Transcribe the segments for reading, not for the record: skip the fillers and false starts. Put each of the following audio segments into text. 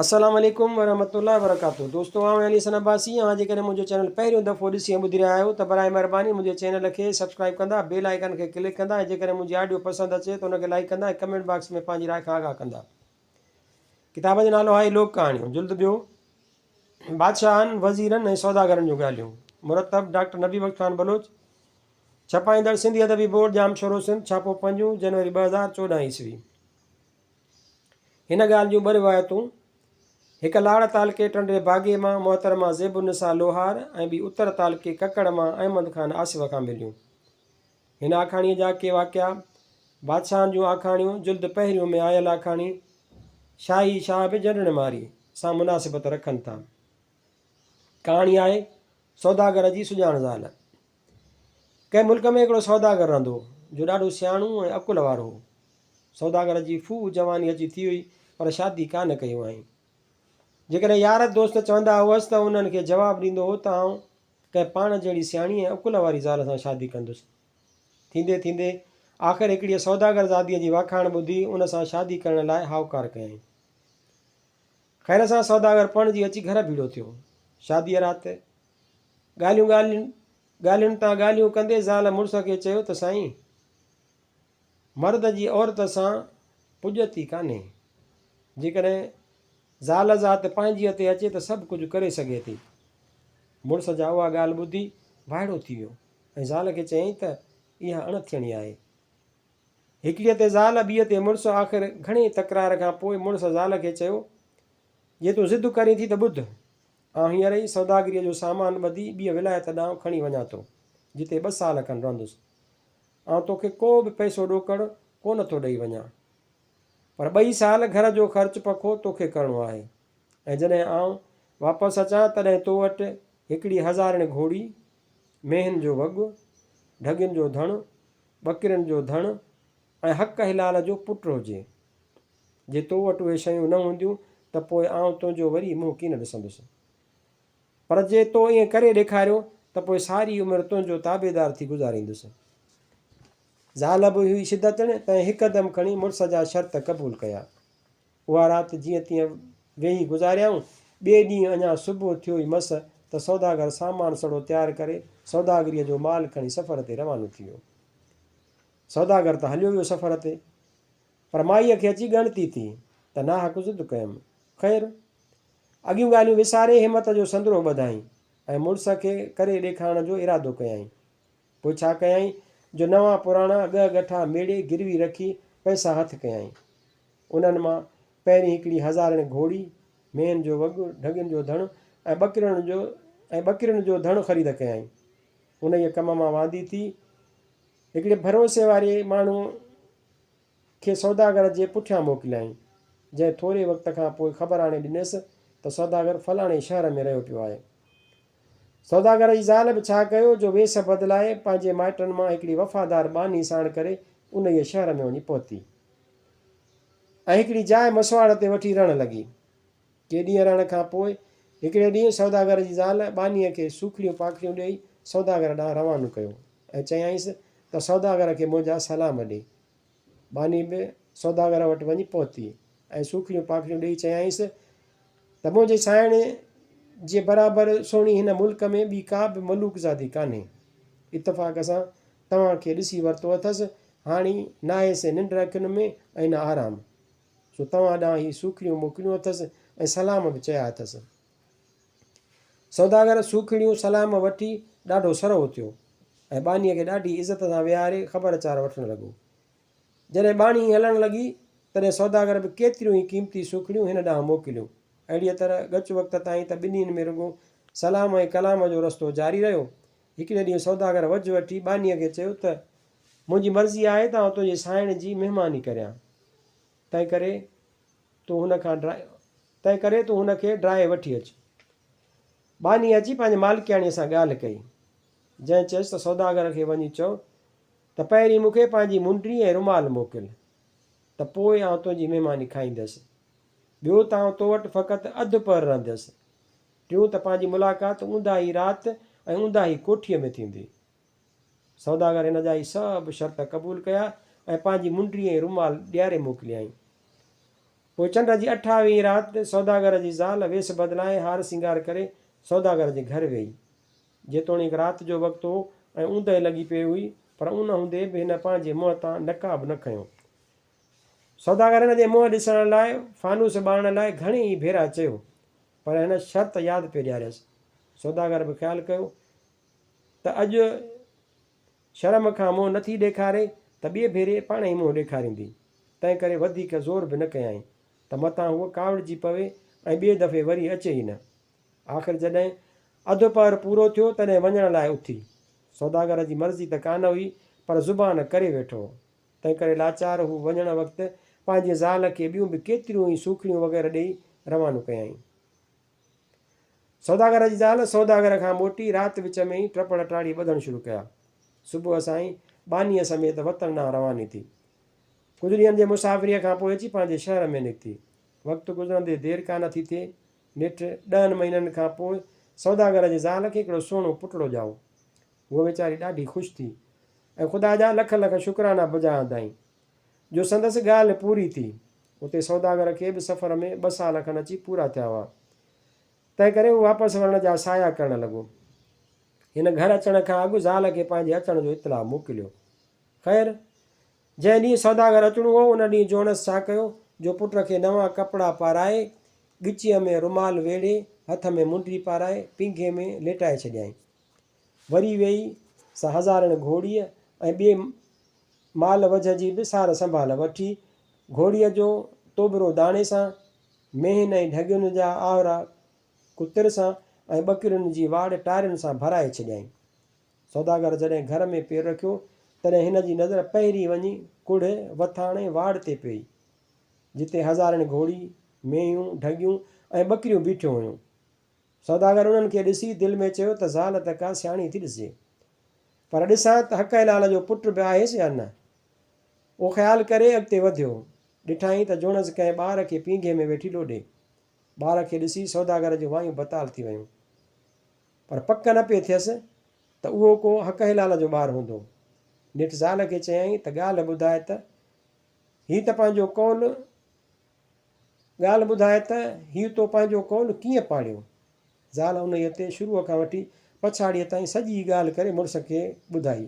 السلام عليڪم ورحمة الله وبرڪاته دوستو آئون علي حسن عباسي اوهان جيڪڏهن منهنجو چينل پهريون دفعو ڏسي ۽ ٻڌي رهيا آهيو ته برائي مهرباني منهنجي چينل کي سبسڪرائب ڪندا بيل آئيڪن کي ڪلڪ ڪندا ۽ جيڪڏهن منهنجي آڊيو پسند اچي ته ان کي لائيڪ ڪندا ۽ ڪمينٽ باڪس ۾ پنهنجي راء کان آگاهه ڪندا ڪتاب جو نالو آهي لوڪ ڪهاڻيون جلد ٻيو بادشاهن وزيرن ۽ سوداگرن جون ڳالهيون مرتب ڊاڪٽر نبي بخش خان بلوچ ڇپائيندڙ سنڌي ادبي بورڊ ڄامشورو سنڌ ڇاپو پنجون جنوري 2014 عيسوي هن ڳالهه جون ٻه روايتون، هڪ لاڙ تعلقي ٽنڊي باگي مان محترمه زيب النساء لوهار ۽ ٻي اتر تعلقي ڪڪڙ مان احمد خان آصف کان مليون. هن آکاڻيء جا ڪي واقعا، بادشاهن جون آکاڻيون جلد پهريون ۾ آيل آکاڻي، شاهي شاهه به جنڙ ماري، سان مناسبت رکن ٿا. ڪهاڻي آهي، سوداگر جي سڄاڻ زال. ڪنهن ملڪ ۾ هڪڙو سوداگر رهندو هو، جو ڏاڍو سياڻو ۽ عقل وارو هو. سوداگر جي ڦوهه جواني اچي ٿي هئي، پر شادي ڪانه ڪئي هئائين. جيڪڏهن يار دوست چوندا هئس ته انهن کي جواب ڏيندو هو ته آئون ڪنهن پاڻ جهڙي سياڻي ۽ عقل واري زال سان شادي ڪندس. ٿيندي ٿيندي آخر هڪڙيء سوداگر زاديء جي واکاڻ ٻڌي ان سان شادي ڪرڻ لاء هائوڪار ڪيائين. خير سان سوداگر پرڻجي اچي گهر ڀيڙو ٿيو. شاديء رات ڳالهيون ڳالهين ڳالهين تان ڳالهيون ڪندي زال مڙس کي چيو ته سائين! مرد جي عورت سان پڄت ئي ڪانهي. جيڪڏهن زال ذات پنهنجيء تي اچي ته سڀ ڪجهه ڪري سگهي ٿي. مڙس جا اها ڳالهه ٻڌي وائڙو ٿي ويو ۽ زال کي چيائين ته اها اڻ ٿيڻي آهي. هڪڙيء تي زال، ٻيء تي مڙس، آخر گهڻي تڪرار کان پوء مڙس زال کي چيو، جي تون ضد ڪرين ٿي ته ٻڌ، آئون هينئر ئي سوداگريء جو سامان ٻڌي ٻيء ولايت ڏانهن کڻي وڃان ٿو، جتي ٻه سال کن رهندس. آئون توکي ڪو به پئسو ڏوڪڙ ڪونه ٿو ڏئي وڃان. پر ٻئي سال گهر جو خرچ پکو توکي ڪرڻو آهي ۽ جڏهن آئون واپس اچان تڏهن تو وٽ هڪڙي هزارڻ گهوڙي، مينهن جو وڳ، ڍڳين جو ڌڻ، ٻڪرين جو ڌڻ ۽ حق حلال جو پٽ هجي. جي تو وٽ اهي شيون نه هونديون ته پوء آئون تنهنجو وري منهن ڪين ڏسندس. پر جي تو ائين ڪري ڏيکاريو ته پوء ساري عمر تنهنجو تابعدار ٿي گذاريندس. زال به هئي شدتڻ، تنهن هڪدم کڻي مڙس جا شرط قبول ڪيا. اها رات جيئن تيئن ويهي گذاريائون. ٻئي ڏينهن اڃا صبح ٿيو ئي مس ته سوداگر سامان سڙو تيار ڪري سوداگريء جو مال کڻي سفر تي روانو ٿي ويو. سوداگر ته هليو ويو سفر تي، پر مائيء کي اچي ڳڻتي ٿي ته ناحق ضد ڪيم. خير! اڳيون ڳالهيون وساري همت جو سندرو ٻڌائين ۽ مڙس کي ڪري ڏيکارڻ جو ارادو ڪيائين. پوء ڇا ڪيائين جو نوان پراڻا ڳهه ڳٺا ميڙي گروي رکي پئسا هٿ ڪيائين. انهن مان پهرين هڪڙي هزارڻ گهوڙي، مينهن جو وڳ، ڍڳين جو ڌڻ ۽ ٻڪرين جو ۽ ٻڪرين جو ڌڻ خريد ڪيائين. انهيء ڪم مان واندي ٿي هڪڙي ڀروسي واري ماڻهوء کي سوداگر جي پٺيان موڪليائين، جنهن ٿوري وقت کان پوء خبر آڻي ڏنيس ته سوداگر فلاڻي شهر ۾ رهيو پيو آهي. سوداگر جي زال به ڇا ڪيو جو ويس بدلائي پنهنجي مائٽن مان هڪڙي وفادار ٻانهي ساڻ ڪري انهيء شهر ۾ وڃي پهتي ۽ هڪڙي جاء مسواڙ تي وٺي رهڻ لڳي. ڪي ڏينهن رهڻ کان پوء هڪڙي ڏينهن سوداگر جي زال ٻانهيء کي سوکڙيون پاکڙيون ڏيئي سوداگر ڏانهن روانو ڪيو ۽ چيائينس ته سوداگر کي منهنجا سلام ڏي. ٻانهي به سوداگر وٽ وڃي پهتي ۽ سوکڙيون پاکڙيون ڏيئي چيائينس ته منهنجي سانئڻ جي برابر سهڻي هن ملڪ ۾ ٻي ڪا به ملوڪ زادي ڪانهي. اتفاق سان توهان کي ڏسي ورتو اٿس، هاڻي ناهي سي ننڊ اکين ۾ ۽ نه آرام. سو توهان ڏانهن هي سوکڙيون موڪليون اٿس ۽ سلام به چيا اٿس. سوداگر سوکڙيون سلام وٺي ڏاڍو سرهو ٿيو ۽ ٻانهيء کي ڏاڍي عزت سان ويهاري خبر چار وٺڻ لڳو. جڏهن ٻانهي هلڻ لڳي، تڏهن سوداگر به ڪيتريون ئي قيمتي سوکڙيون هن ڏانهن موڪليون. اهڙيء طرح ڳچ وقت تائين ته ٻنهين ۾ رڳو سلام ۽ ڪلام جو رستو جاري رهيو. هڪڙي ڏينهن سوداگر وجهه وٺي ٻانهيء کي چيو ته، منهنجي مرضي آهي ته آئون تنهنجي سانئڻ جي مهماني ڪريان. تنهنڪري تون هن کان تنهنڪري تون هن کي ڊاهي وٺي اچ. ٻانهيء اچي پنهنجي مالڪياڻيء سان ڳالهه ڪئي، جنهن چيس ته سوداگر کي وڃي چئو ته پهرين مون کي پنهنجي منڊي ۽ رومال موڪل ته پوء آئون تنهنجي مهماني کائيندس. ٻيو ته آئون تو وٽ فقط اڌ پهر رهندس. ٽيون ته پنهنجي ملاقات اونداهي رات ۽ اونداهي ڪوٺيء ۾ ٿيندي. سوداگر هن جا هي سڀ شرط قبول ڪيا ۽ پنهنجي منڊي ۽ رومال ڏياري موڪليائين. پوء چنڊ جي اٺاويهين رات سوداگر جي زال ويس بدلائي هار سينگار ڪري سوداگر جي گهر ويئي. جيتوڻيڪ رات جو وقت هو ۽ اوندهه لڳي پيئي هئي، پر ان هوندي به هن پنهنجي منهن تان نقاب نه کنيو. سوداگر هن جي منهن ڏسڻ لاء فانوس ٻارڻ لاء گهڻي ئي ڀيرا چيو، پر هن شرط ياد پئي ڏياريس. سوداگر به خيال ڪيو ته اڄ شرم کان منهن نٿي ڏيکاري ته ٻئي ڀيري پاڻهي منهن ڏيکاريندي، تنهنڪري وڌيڪ زور به نه ڪيائين ته متان هوء ڪاوڙجي پوي ۽ ٻئي دفعي وري اچي ئي نه. آخر جڏهن اڌ پهر پورو ٿيو، تڏهن وڃڻ لاء اٿي. سوداگر جي مرضي ته ڪانه هئي، پر زبان ڪري ويٺو هو. تنهنڪري لاچار هو وڃڻ وقت پنهنجي زال کي ٻيون به ڪيتريون ئي سوکڙيون وغيره ڏيئي روانو ڪيائين. سوداگر جي زال سوداگر کان موٽي رات وچ ۾ ئي ٽپڙ ٽاڙي ٻڌڻ شروع ڪيا. صبح سان ئي ٻانهيء سميت وطن ڏانهن رواني ٿي. ڪجهه ڏينهن جي مسافريء کان پوء اچي پنهنجي شهر ۾ نڪتي. وقت گذرندي دير ڪانه ٿي ٿئي، نيٺ ڏهن مهينن کان پوء سوداگر جي زال کي هڪڙو سهڻو پٽڙو ڄائو. هوء ويچاري ڏاڍي خوش ٿي ۽ خدا جا لک لک شڪرانا بجا آندائين، جو سندس ڳالهه پوري ٿي. اتي سوداگر کي به سفر ۾ ٻه سال کن اچي پورا ٿيا هئا. تنهنڪري هو واپس ورڻ جا سايا ڪرڻ لڳو. هن گهر اچڻ کان اڳ زال کي پنهنجي اچڻ جو اطلاع موڪليو. خير، جنهن ڏينهن سوداگر اچڻو هو، ان ڏينهن جوڻس ڇا ڪيو، جو پٽ کي نوان ڪپڙا پارائي، ڳچيء ۾ رومال ويڙهي، هٿ ۾ منڊي پارائي، پينگهي ۾ ليٽائي ڇڏيائين. وري ويئي سا هزارين گهوڙيء ۽ ٻئي مال وجهه جي به سار سنڀال وٺي، گهوڙيء جو توبرو داڻي سان، مينهن ۽ ڍڳين جا آهرا ڪتر سان ۽ ٻڪرين جي واڙ ٽارين سان ڀرائي ڇڏيائين. سوداگر جڏهن گهر ۾ پير رکيو، تڏهن هن جي نظر پهرين وڃي ڪڙهه، وٿاڻ ۽ واڙ تي پيئي، جتي هزارين گهوڙي، مينهيون، ڍڳيون ۽ ٻڪريون بيٺيون هيون. سوداگر انهن کي ڏسي دل ۾ چيو ته زال ته ڪا سياڻي ٿي ڏسجي، پر ڏسان ته حق حلال جو پٽ به آهيس يا نه؟ اهو خيال ڪري اڳتي وڌيو. ڏٺائين ته جوڻس ڪنهن ٻار کي پينگهي ۾ ويٺي لوڏي. ٻار کي ڏسي سوداگر جون وايون بتال ٿي ويون. پر پڪ نه پئي ٿيس ته اهو ڪو حق حلال جو ٻار هوندو. نيٺ زال کي چيائين ته ڳالهه ٻڌاء ته هي ته پنهنجو قول ڳالهه ٻڌاء ته هي تو پنهنجو قول ڪيئن پاڙيو؟ زال انهيء تي شروع کان وٺي پڇاڙيء تائين سڄي ڳالهه ڪري مڙس کي ٻڌائي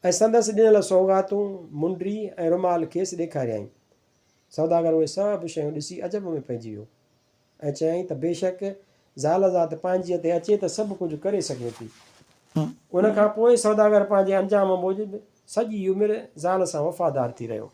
۽ سندس ڏنل سوغاتون، منڊي ۽ رومال کيس ڏيکاريائين. سوداگر اهي سڀ شيون ڏسي عجب ۾ پئجي ويو ۽ چيائين ته بيشڪ زال ذات پنهنجيء تي اچي ته سڀ ڪجهه ڪري سگهي ٿي. ان کان پوء سوداگر پنهنجي انجام موجب سڄي عمر زال سان وفادار ٿي رهيو.